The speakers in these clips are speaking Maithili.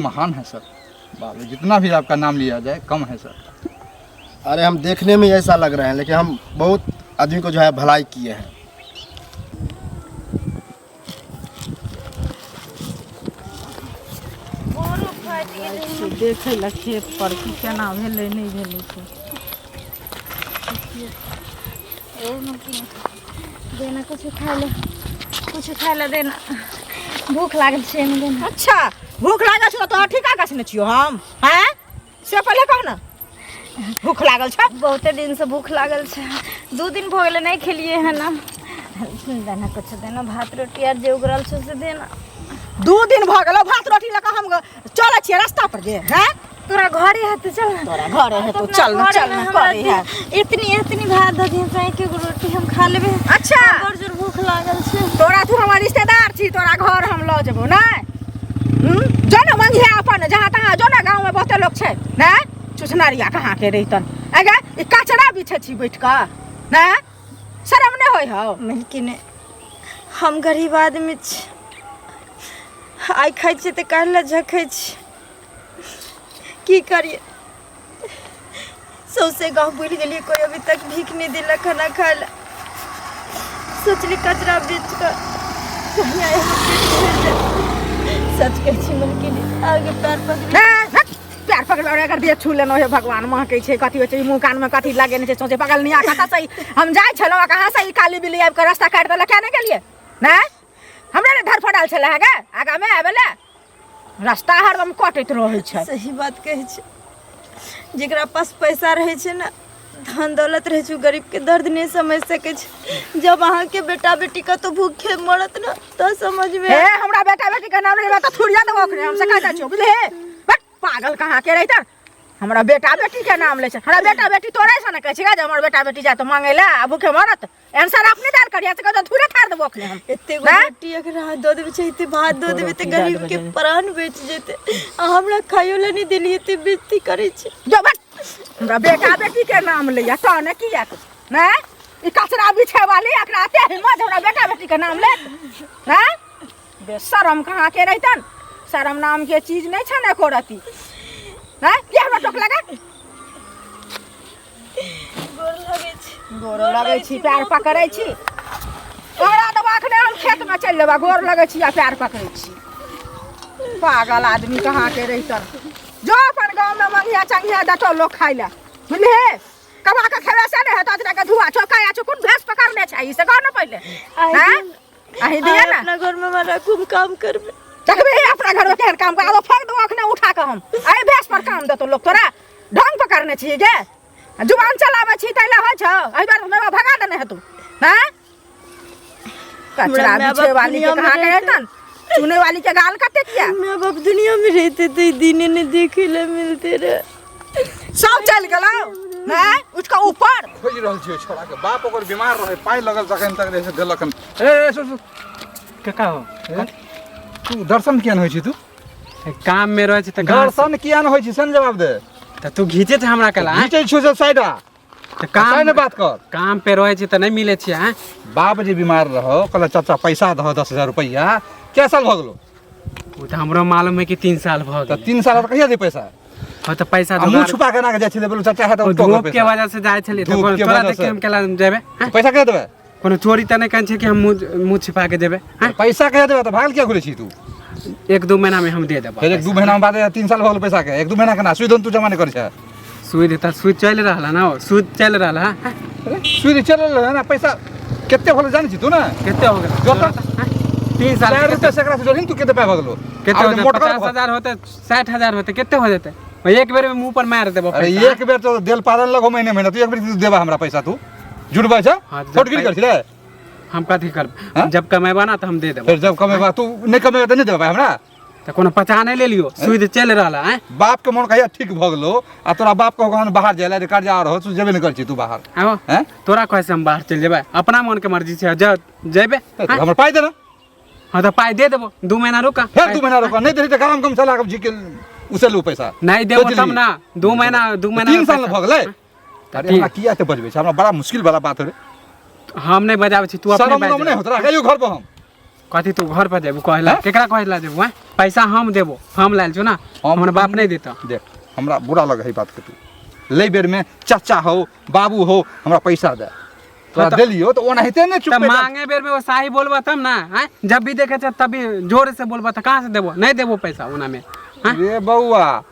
महान हैं सर। बाप रे, जितना भी आपका नाम लिया जाए कम है सर। अरे हम देखने में ऐसा लग रहे हैं, लेकिन हम बहुत आदमी को जो है भलाई किए हैं। देखै लए खेत पर कि केना भेलै नहि भेलै से। देना कुछ खाय ले, कुछ खाय ले देना, भूख लागल छै एहिमे देना। अच्छा, भूख लागल छौ तोहर ठीका गछने छियौ हम? हैं, से पहिले कह ने, भूख लागल छौ? बहुते दिन से भूख लागल छै, 2 दिन भऽ गेलै नहि खेलियै हन। देना कुछ देना, भात रोटी आर जे उगरल छौ से देना। 2 दिन भऽ गेलौ, भात रोटी लऽ कऽ हम चलै छियै रास्ता पर गे? हैं, तोरा घरे हेतै, चल ना। तोरा घरे हेतौ, अपना चल ना, घरे चल में ना, हमरा करे है। इतनी इतनी भात दऽ दिहन से एक एगो रोटी हम खा लेबै। अच्छा। बड़ जोर भूख लागल छै। तोरा, तू हमर रिश्तेदार छी, तोरा घर हम लऽ जेबौ नै? जो ने मंगिहे अपन जहाँ तहाँ, जो ने, गाँव में बहुते लोग छै ने। चुछनरिया कहाँ के रहितन अगे, ई कचरा बिछै छी बैठ कऽ ने, शरम नहि होइ हौ? मलकिन, हम गरीब आदमी छी, आइ खाइ छियै तऽ काल्हि लए झखै छी। की करिए, सौंसे गाँव भूलि गेलियै, कोई अभी तक भीख नहि देलक खाना खाय लए। सोचली कचरा बेच कऽ कहीं आइ हमर पेट भरि जायत। सच कहै छी मलकिनी, आगे पैर पकड़ि हे, हट, पैर पकड़ अगर देह छू लेलहुँ, हे भगवान, महकै छै, कथी होइ छै, ई मुँह कानमे कथी लगेने छै? सोचे पगलनिया कतऽ से हम जाइ छलहुँ आ कहाँ से ई काली बिल्ली आबि कऽ रास्ता काटि देलक। किया नहि गेलियै? नहि हमरा ने धरफड़ायल छलै हे गे, आगामे आबै लए रास्ता हरदम कटैत रहै छै। सही बात कहै छै, जेकरा पास पैसा रहै छै ने, धन दौलत रहै छै, ओ गरीबके दर्द नहि समझ सकै छै। जब अहाँके बेटा बेटी कतौ भूखे मरत ने तऽ समझमे हे, हमरा बेटा बेटी के नाम लेबै तऽ थुरिया देबो ओकरे हम, से कहि दै छियौ, बुझलिही? बट पागल कहाँ के रहितन, हमरा बेटा बेटी के नाम लै छै। हमरा बेटा बेटी तोरे से ने कहै छै जे हमर बेटा बेटी जाय तऽ मांगै लए आ भूखे मरत। एहन अपने दाल करिया से कहतो थुरे थार देबो अखने हम। एते गो हैं? रोटी अगर अहाँ दऽ देबै चाहे एते भात दऽ देबै तऽ रोटी दऽ गरीब देबै के जरूर। प्राण बचि जेतै। आ हमरा खाइयो लए नहि देलियै, एते बेइज्जती करै छी। जो बस, हमरा बेटा बेटी के नाम लैया तऽ ने किया ने ई कचरा बिछे वाली, एकरा एते हिम्मत हमरा बेटा बेटी के नाम लेत? हैं, बेशरम कहाँ के रहितन, शरम नाम के चीज नहीं छै ने एको रती। हैं, किया हमरा टोक लगा? गोर लगै छी। गोर लगै छी, पैर पकड़ै छी तोरा देबा, अखने हम खेतमे चलि जेबा। गोर लगै छी आ पैर पकड़ै छी, पागल आदमी कहाँ के रहितन। जो अपन गाँवमे मंगिया चंगिया देतौ लोक खाइ लए, बुझलिही? कमा कऽ खेबै से नहि हेतौ, तोरा के धुआ छौ, काया छौ, कोन भैंस पकड़ने छै ई, से कह ने पहिले। आइ हैं? अहीं आइ दिअ ने अपना घरमे हमरा राखू, हम काम करबै। देखबे अपना घरमे केहन काम कर, आब फेंक दो अखने उठा कऽ हम। एहि भैंस पर काम देतौ लोक? तोरा ढंग पकड़ने छी गे, जुबान चलाबै छी ताहि लए होइ छौ। एहि बार मेवा भगा देने हेतौ। हैं, कचरा हमरा माय बिछे बाप वाली के दुनिया में कहाँ के रहते। हेतन, चुने वाली के गाल कते किया। माय बाप दुनिया में रहते तो ई दिने नहीं देखे ला मिलते रहे। सब चलि गेलौ हैं, उठ कऽ ऊपर। खोजि रहल छियै छोड़ा के बाप ओकर बीमार रहै, पाइ लगल जखन तक रहै से देलक हन। ए ए, सुन सुन। काका हो। ए, तू दर्शन किया नहि होइ छी तू? काम में रहै छी तऽ कहाँ से- दर्शन किया नहि होइ छी से ने जवाब दे। तऽ तू घीचे छै हमरा कला, आँय? घीचै छियौ से साइड आ। तऽ काम साइड बात कर। काम पे रहै छी तऽ नहि मिलै छियै, आँय? बाप जे बीमार रहो, कहल चाचा पैसा दहो 10,000 रुपैआ, कै साल भऽ गेलो? ओ तऽ हमरो मालूम है कि 3 साल भऽ तऽ गेलै। 3 साल तऽ कहिया दे पैसा? हाँ तऽ पैसा आ मुँह जुगाड़- छुपा के ना के जाइ छलै, बोलू चाचा है तऽ ओ टोक धूप के पैसा। वजह से जाइ छलियै तऽ धूप कोनो के तोरा वजह देख के से। हम केला जेबै, आँय? पैसा कहिया देबै? कोनो चोरी तऽ नहि करै छै कि हम मुँह मुँह छिपा के जेबै, आँय? पैसा कहिया देबै? तऽ भागल किया घुरै छी तू? 1-2 महीना में हम दे देबो। फेर 1-2 महीना बाद? 3 साल भऽ गेल पैसा के, 1-2 महीना केना? सुद तू जमा नहि करै छै। सूद तऽ सूद चलि रहल है ना, ओ सूद चलि रहल है, आँय? सुद चलि रहल है ना, पैसा कते भऽ गेल जानै छी तू ने? कते हो गेल? जो तऽ। आँय? 3 साल 4 रुपया सैकड़ा से जोड़ही ने तू, कते पाइ भऽ गेलो? कते आब हो जे जेतै? मोटगर 50,000 होतै, 60,000 होतै, कते हो जेतै? एक बेर में मुंह पर मारि देबो अरे पैसा। एक बेर तो देल पालन लगो महीने महीना, तू एक बेर देबा हमरा पैसा? तू झूठ बाजै छ। हाँ, जब छोटगिरी करै छी रे। हम कथी करब? हाँ? जब कमेबा ना तऽ हम दे देबो। फेर जब कमेबा? तू नहि कमेबा तऽ नहि देबा हमरा? तऽ कोनो पचा नहि लेलियो, सूद चलि रहल है, आँय? बाप के मन कहिया ठीक भऽ गेलो आ तोरा बाप कहो हन बाहर जाय ला रे, कर्जा रहो, तू जेबे नहि करै छी तू बाहर। आबो। हैं? तोरा कहै से हम बाहर चलि जेबै? अपना मन के मर्जी छै, जेबै। तऽ हमर पाइ दे ना। हाँ तऽ पाइ दे देबो, 2 महीना रुका। फेर 2 महीना रुका? नहि देली तऽ गरम गम चला के झिक उसलू पैसा। नहि देबो सोचि तब लिही। ना, 2 महीना, 2 महीना 3 साल पैसा। भऽ गेलै। अरे हमरा किया एते बजबै छै? हमरा बड़ा मुश्किल वाला बात हो रे। हम नहि बजाबै छी, तू अपने शरम बाजि उरम नहि देबे। होत रहा कहियो घर पर हम कथी तू घर पर जेबू कहला केकरा कहला जेबू हैं पैसा हम देबो हम लायल छो ना हमर बाप नहीं देता। देख हमरा बुरा लगे है बात के, तू ले बेर में चाचा हो बाबू हो हमरा पैसा दे तोरा देलियो तो ओनाहिते ने चुप तब मांगे बेर में वो साही बोलबा तब ना हैं, जब भी देखे छ तभी जोर से बोलबा त कहां से देबो, नहीं देबो पैसा ओना में। रे बउआ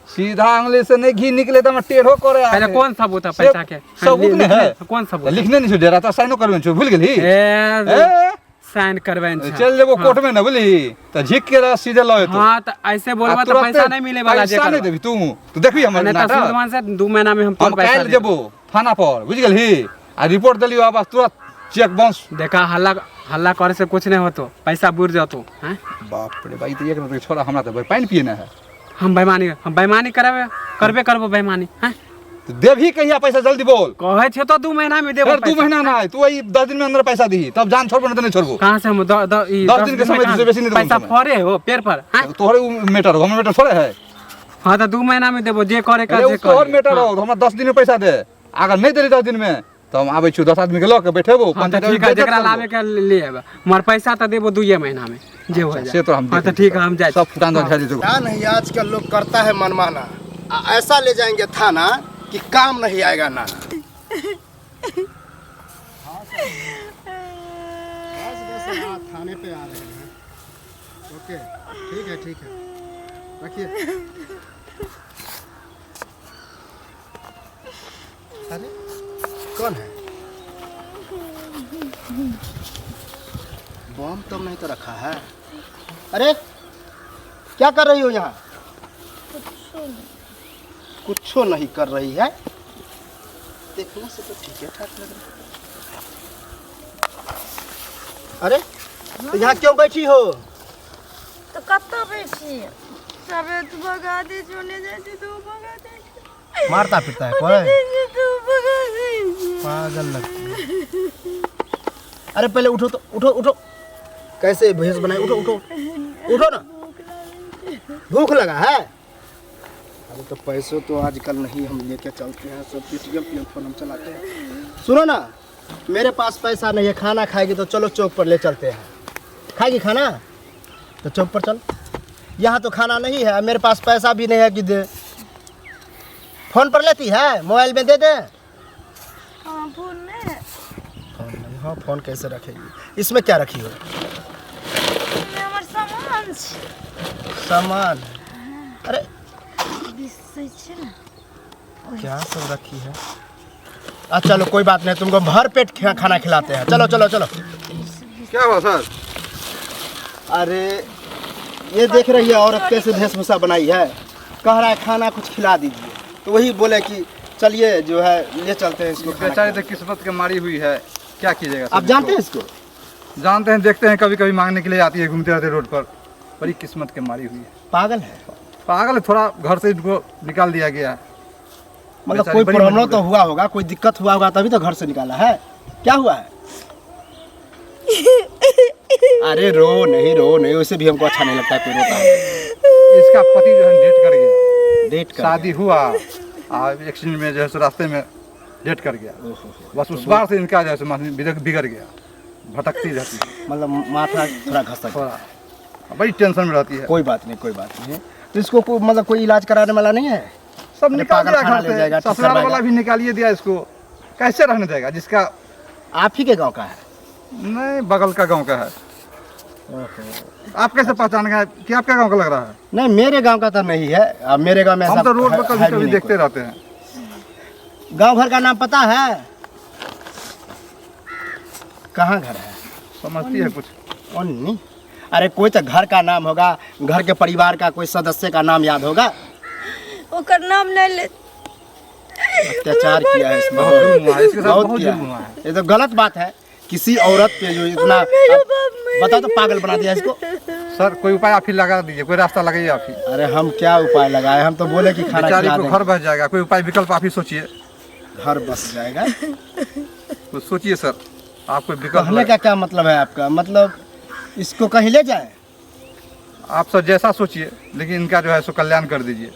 सीधा अंगुली से नहीं घी निकले त टेढ़ो करे। पहले कौन सबूत है पैसा के? सबूत नहीं है। कौन सबूत? लिखने नहीं छो डेरा त साइनो करबे छो, भूल गेली? ए साइन करबे छो, चल जेबो कोर्ट में न बुझली त झिक के रह सीधे लए तो। हां त ऐसे बोलबा त पैसा नहीं मिले वाला जे पैसा नहीं देबी तू, तू देखबी हमर नाटक। नहीं त सुदवान से 2 महीना में हम तोर पैसा काल जेबो थाना पर बुझ गेलही आ रिपोर्ट देलियो अब तुरंत चेक बाउंस। देखा हल्ला हल्ला करे से कुछ नहीं होतो, पैसा बुर जातो हैं। बाप रे भाई त एक मिनट छोड़ा हमरा त भाई पानी पिए ना है। हम बेईमानी करबे करबे करबो बेईमानी हैं। तो देबही कहिया पैसा जल्दी बोल। कहै छे तो 2 महीना में देबो। 2 महीना ना तू ई 10 दिन में अंदर पैसा दही तब जान छोड़बो न त नहीं छोड़बो। कहां से हम 10 दिन के समय से बेसी नहीं देबो। पैसा फरे हो पेड़ पर हैं तोहरे उ मैटर हो हमर मैटर थोड़े है। हां त 2 महीना में देबो जे करे का जे करे। तोहर मैटर हो हमरा 10 दिन में पैसा दे, अगर नहीं देली 10 दिन में तो हम आबै छु 10 आदमी के ल के बैठेबो। ठीक है जेकरा लावे के ले आबे हमर पैसा त देबो 2 महीना में जे हो जाए से तो हम। हां त ठीक है हम जाय सब फुटान झाड़ी देबो। ना नहीं आजकल लोग करता है मनमाना, ऐसा ले जाएंगे थाना कि काम नहीं आएगा ना। बस बस थाने पे आ रहे हैं। ओके ठीक है ठीक है रखिए। अरे कौन है? बम तो नहीं तो रखा है। अरे क्या कर रही हो यहाँ? कुछ नहीं कर रही है, देखने से तो ठीक है ठाक लग रहा है। अरे तो यहाँ क्यों बैठी हो? तो कत्तो बैठी सबे तो भगा दे चुने जाती तो भगा दे। मारता पिटता है कोई? पागल लगती है। अरे पहले उठो तो उठो उठो, कैसे भेष बनाए? उठो उठो उठो ना, भूख लगा है। अरे तो पैसे तो आजकल नहीं हम लेके चलते हैं, सब पेटीएम पीएम फोन हम चलाते हैं। सुनो ना मेरे पास पैसा नहीं है, खाना खाएगी तो चलो चौक पर ले चलते हैं। खाएगी खाना तो चौक पर चल, यहाँ तो खाना नहीं है, मेरे पास पैसा भी नहीं है कि दे। फोन पर लेती है, मोबाइल में दे दे। हाँ फोन में। फोन नहीं, हाँ फोन कैसे रखेगी? इसमें क्या रखी हो? हमार सामान। सामान? अरे क्या सब रखी है? अच्छा चलो कोई बात नहीं, तुमको भर पेट खाना खिलाते हैं। चलो चलो चलो। क्या हुआ सर? अरे ये देख रही है औरत कैसे वेशभूषा बनाई है, कह रहा है खाना कुछ खिला दीजिए, तो वही बोले कि चलिए जो है ले चलते हैं इसको। बेचारे तो किस्मत के मारी हुई है, क्या कीजिएगा। आप जानते हैं इसको? जानते हैं, देखते हैं, कभी कभी मांगने के लिए आती है, घूमते रहते रोड पर। बड़ी किस्मत के मारी हुई है। पागल है? पागल है, थोड़ा घर से इनको निकाल दिया गया। मतलब कोई प्रॉब्लम तो हुआ होगा, कोई दिक्कत हुआ होगा तभी तो घर से निकाला है। क्या हुआ है? अरे रो नहीं रो नहीं, वैसे भी हमको अच्छा नहीं लगता कोई रोता है। इसका पति जो है डेट कर गया। डेट कर शादी हुआ और एक्सीडेंट में जो है रास्ते में डेट कर गया। बस उस बार से इनका जो है बिगड़ गया, भटकती रहती है, मतलब माथा थोड़ा घसक, थोड़ा बड़ी टेंशन में रहती है। कोई बात नहीं कोई बात नहीं। तो इसको कोई मतलब कोई इलाज कराने वाला नहीं है? सब निकाल दिया घर से, ससुराल वाला भी निकालिए दिया इसको, कैसे रहने देगा जिसका। आप ही के गांव का है? नहीं बगल का गांव का है। आप कैसे पहचान गए कि आपके गांव का लग रहा है? नहीं मेरे गांव का तो नहीं है, मेरे गांव में हम तो रोड पर कभी कभी देखते रहते हैं। गांव घर का नाम पता है? कहाँ घर है? समझती है कुछ? नहीं। अरे कोई तो घर का नाम होगा, घर के परिवार का कोई सदस्य का नाम याद होगा। ओकर नाम नहीं ले। अत्याचार किया है इसमें, बहुत किया है। ये तो गलत बात है, किसी औरत पे जो इतना बताओ तो पागल बना दिया इसको। सर कोई उपाय आप ही लगा दीजिए, कोई रास्ता लगाइए आप ही। अरे हम क्या उपाय लगाए, हम तो बोले कि खाना खिला देंगे। घर बस जाएगा, कोई उपाय विकल्प आप ही सोचिए। घर बस जाएगा तो सोचिए सर, आप कोई विकल्प। कहने का क्या मतलब है आपका? मतलब इसको कहीं ले जाए? आप सर जैसा सोचिए, लेकिन इनका जो है सो कल्याण कर दीजिए।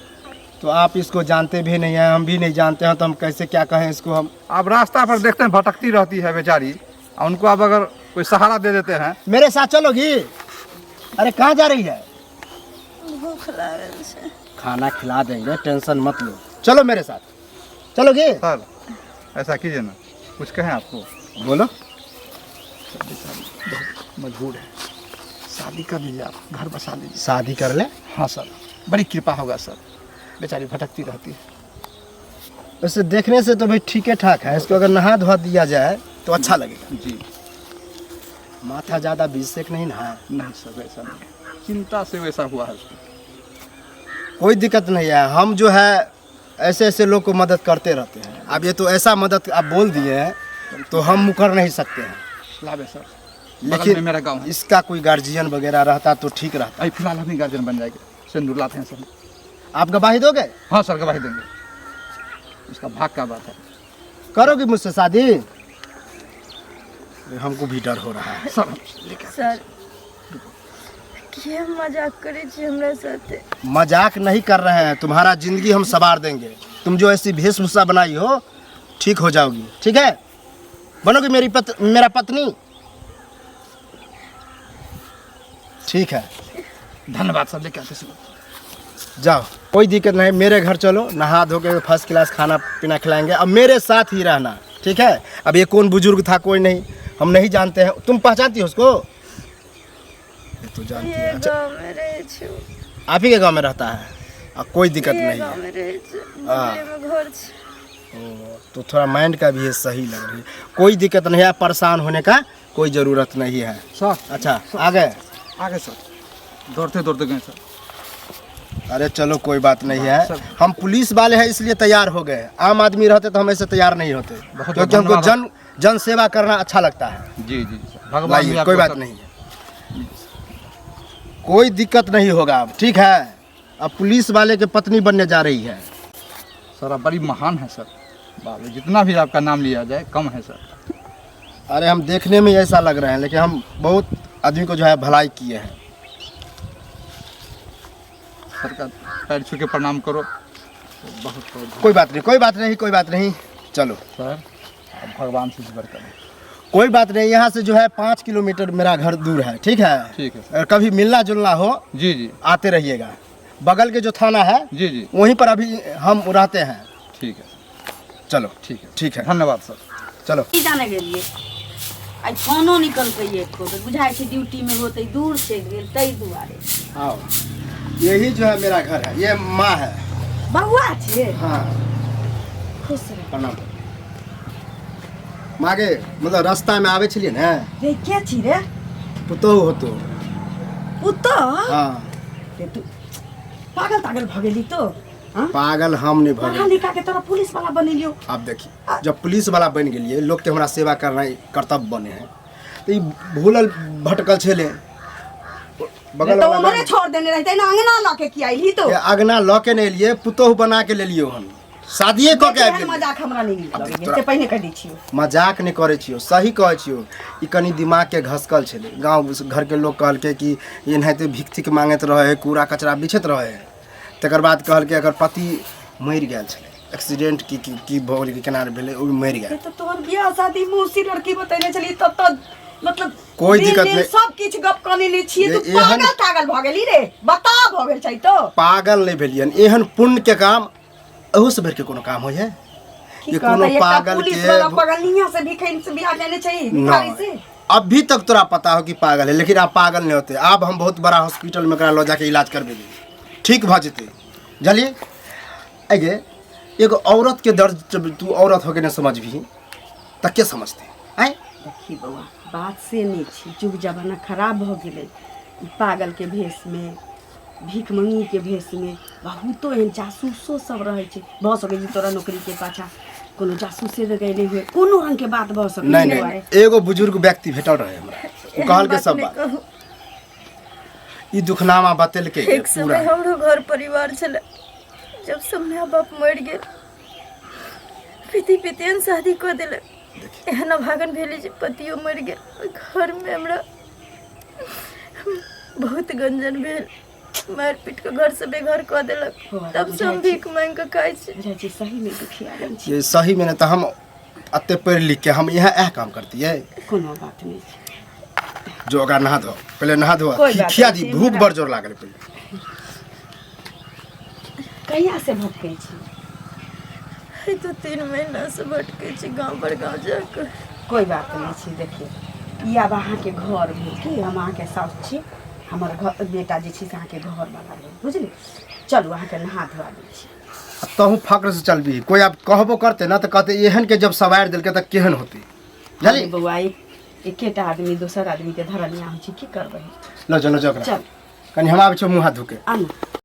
तो आप इसको जानते भी नहीं हैं, हम भी नहीं जानते हैं, तो हम कैसे क्या कहें इसको हम? आप रास्ता पर देखते हैं भटकती रहती है बेचारी, उनको आप अगर कोई सहारा दे देते हैं। मेरे साथ चलोगी? अरे कहाँ जा रही है? भूख लागल छै। खाना खिला देंगे, टेंशन मत लो, चलो मेरे साथ चलोगे? सर ऐसा कीजिए ना, कुछ कहें आपको। बोलो। बहुत मजबूर है, शादी कर लीजिए आप, घर बसा लीजिए। शादी कर ले? हाँ सर, बड़ी कृपा होगा सर, बेचारी भटकती रहती है। वैसे देखने से तो भाई ठीक ठाक है, इसको अगर नहा धोआ दिया जाए तो अच्छा लगेगा। जी। माथा ज़्यादा बीसेक नहीं ना? नहीं सर वैसा नहीं है, चिंता से वैसा हुआ है उसको। कोई दिक्कत नहीं है, हम जो है ऐसे ऐसे लोग को मदद करते रहते हैं। अब ये तो ऐसा मदद आप बोल दिए हैं तो हम मुकर नहीं सकते हैं। लाभे सर, बगल में लेकिन मेरा गांव है। इसका कोई गार्जियन वगैरह रहता तो ठीक रहता। अभी फिलहाल हम ही गार्जियन बन जाएंगे, सिंदूर लाते हैं सर। आप गवाही दोगे? हाँ सर गवाही देंगे, इसका भाग का बात है। करोगी मुझसे शादी? हमको भी डर हो रहा है सर। लेकर सर किया मजाक करे छी हमरा साथे? मजाक नहीं कर रहे हैं, तुम्हारा जिंदगी हम संवार देंगे। तुम जो ऐसी वेशभूषा बनाई हो ठीक हो जाओगी, ठीक है? बनोगी मेरी मेरा पत्नी? ठीक है, धन्यवाद सर, लेकर आते सर। जाओ, कोई दिक्कत नहीं, मेरे घर चलो, नहा धो के फर्स्ट क्लास खाना पीना खिलाएंगे। अब मेरे साथ ही रहना, ठीक है? अब ये कौन बुजुर्ग था कोई नहीं, हम नहीं जानते हैं। तुम पहचानती हो उसको? ये तो जानती है। ये अच्छा, गाँव में रहे छी। आप ही के गाँव में रहता है? आ, कोई दिक्कत ये नहीं गाँव है। में रहे छी, बगले में घर छी। ओ, तो थोड़ा माइंड का भी ये सही लग रही है, कोई दिक्कत नहीं है, परेशान होने का कोई ज़रूरत नहीं है। सर। अच्छा आ गए? आ गए सर, दौड़ते दौड़ते गए सर। अरे चलो कोई बात नहीं है, सर। हम पुलिस वाले हैं इसलिए तैयार हो गए, आम आदमी रहते तो हम ऐसे तैयार नहीं होते, बहुत क्योंकि हमको धन्यवाद। जन जन सेवा करना अच्छा लगता है। जी जी सर, भगवान भी लाइए, आपको कोई बात सर- नहीं है, कोई दिक्कत नहीं होगा अब, ठीक है? अब पुलिस वाले के पत्नी बनने जा रही है। सर आप बड़ी महान है सर, बाप रे, जितना भी आपका नाम लिया जाए कम है सर। अरे हम देखने में ऐसा लग रहे हैं, लेकिन हम बहुत आदमी को जो है भलाई किए हैं। सर का पैर छू के प्रणाम करो, बहुत बहुत। कोई बात नहीं, कोई बात नहीं, कोई बात नहीं, चलो सर आप भगवान से बढ़ करें। कोई बात नहीं। यहाँ से जो है 5 किलोमीटर मेरा घर दूर है, ठीक है? ठीक है सर। अगर कभी मिलना जुलना हो जी जी आते रहिएगा। बगल के जो थाना है जी जी वहीं पर अभी हम रहते हैं। ठीक है सर। चलो ठीक है, ठीक है, धन्यवाद सर। चलो। की जाने गेलियै आइ फोनो निकलकै एको बेर, बुझाइ छै ड्यूटी में होतै, दूर चलि गेल ताहि दुआरे। आओ, यही जो है मेरा घर है, ये माँ है। बौआ छै? हाँ। खुश रह। प्रणाम माँ गे, मतलब रास्ता में आवे छलियै ने। रे के छी रे? पुतोहु होतो। पुतोह? हाँ। रे तू पागल तागल भऽ गेली तो? हाँ? पागल हम नहीं भऽ पढ़ा गेलियै। लिखा के तोरा पुलिस वाला बनेलियो। आब देखी, जब पुलिस वाला बनि गेलियै, लोग के हमरा सेवा करना कर्तव्य बने है, तऽ ई भूलल भटकल छलै बगल तो वाला उम्हरे छोड़ देने रहते ना, अंगना लऽ के किया अइली तो? ये अगना लऽ के नहि एलियै, पुतोहु बना के लेलियै हन, शादिये कऽ के आबि एहन गेलियै। मजाक हमरा नहि नीक अब लगैए, तोरा- से पहिने कहि दै छियौ। मजाक नहि करै छियौ, सही कहै छियौ। ई कनि दिमागके घसकल छलै। गाँव घरके लोग कहलकै कि एनाहिते भीख तीख मांगैत रहै है, कूड़ा कचरा बिछैत रहै है। तकर बाद कहलकै एकर पति मरि गेल छलै, एक्सीडेंट की की की भऽ गेलै कि केना भेलै, ओ मरि गेल। से तऽ तोहर बियाह शादी मौसी लड़की बतेने छली तब तऽ मतलब कोई दिन दिक्कत दिन नहीं। सब किछु गप कने ले छियै। तू ये एहन- पागल तागल भऽ गेली रे, बता भऽ गेल छै तो? पागल नहि भेलियन, एहन पुण्य के काम अहू से बढ़ि के कोनो काम होइ है? की ये कहतै, कोनो एकटा पागल पुलिस के वाला पगलनिया से भिखैन से बियाह केने छै, भिखारी से। नहीं, अभी तक तोरा पता हो कि पागल है, लेकिन आप पागल नहीं होते। आब हम बहुत बड़ा हॉस्पिटल में एकरा लऽ जाके इलाज करबेली, ठीक भऽ जेतै। बुझलियै? अगे एगो औरत के दर्द जब तू औरत होके नहीं समझबही तऽ के समझतै? आँय देखी बौआ, बात से नहि छै, युग जमाना खराब भऽ गेलै। ई पागल के भेष में, भीख मंगी के भेष में बहुतो एहन जासूसो सब रहै छै। भऽ सकै छै तोरा नौकरी के पाछा कोनो जासूसे लगेने हुए, कोनो रंग के बात भऽ सकै नहीं छै। नहीं, एगो बुजुर्ग व्यक्ति भेटल रहे हमरा, ओ कहलकै सब नहि बात, कहू। ई दुखनामा बतेलकै एक पूरा। समय हमरो घर परिवार छलै, जब सब माय बाप मरि गेल, पिति पितियन शादी कऽ देलक। एहन अभागन भेलै जे पतियो मरि गेल। ओहि घरमे हमरा बहुत गंजन भेल, मारि पीट कऽ घरसँ बेघर कऽ देलक। तब से हम भीख मांगि कऽ खाइ छी। बुझाइ छै सही मे दुखिया छी। ये सही में नहीं तो हम अते पढ़ि लिख के हम यहाँ इएह काम करतियै। कोनो बात नहि छै। जो ओकरा नहा धो, पहिले नहा धो, कोई बात खिया नहीं दी, छै, भूख हमरा- बड़ जोर लागल पहिले। कहिया से भटकै छी? ई तो 3 महीना से भटकै छी गाँव पर गाँव जाके। कोई बात नहीं छै। देखियौ, ई आब अहाँके घर भेल की, हम अहाँके साउस छी, हमर घर बेटा जे छै से अहाँके घर वाला भेल, बुझली? चलू, अहाँके नहा धोआ दै छी। आ तहूँ फक्र से चलबी, कोई आब कहबो करते ना तऽ कहते एहन के जब सवार देलकै तऽ केहन होतै, बुझली? अरे बौआ, एकेटा आदमी दोसर आदमीके धरनिया होइ छै, की करबै? ल जो, ल जो ओकरा। चल। कनि हम आबै छियौ मुँह हाथ धोके। आनू।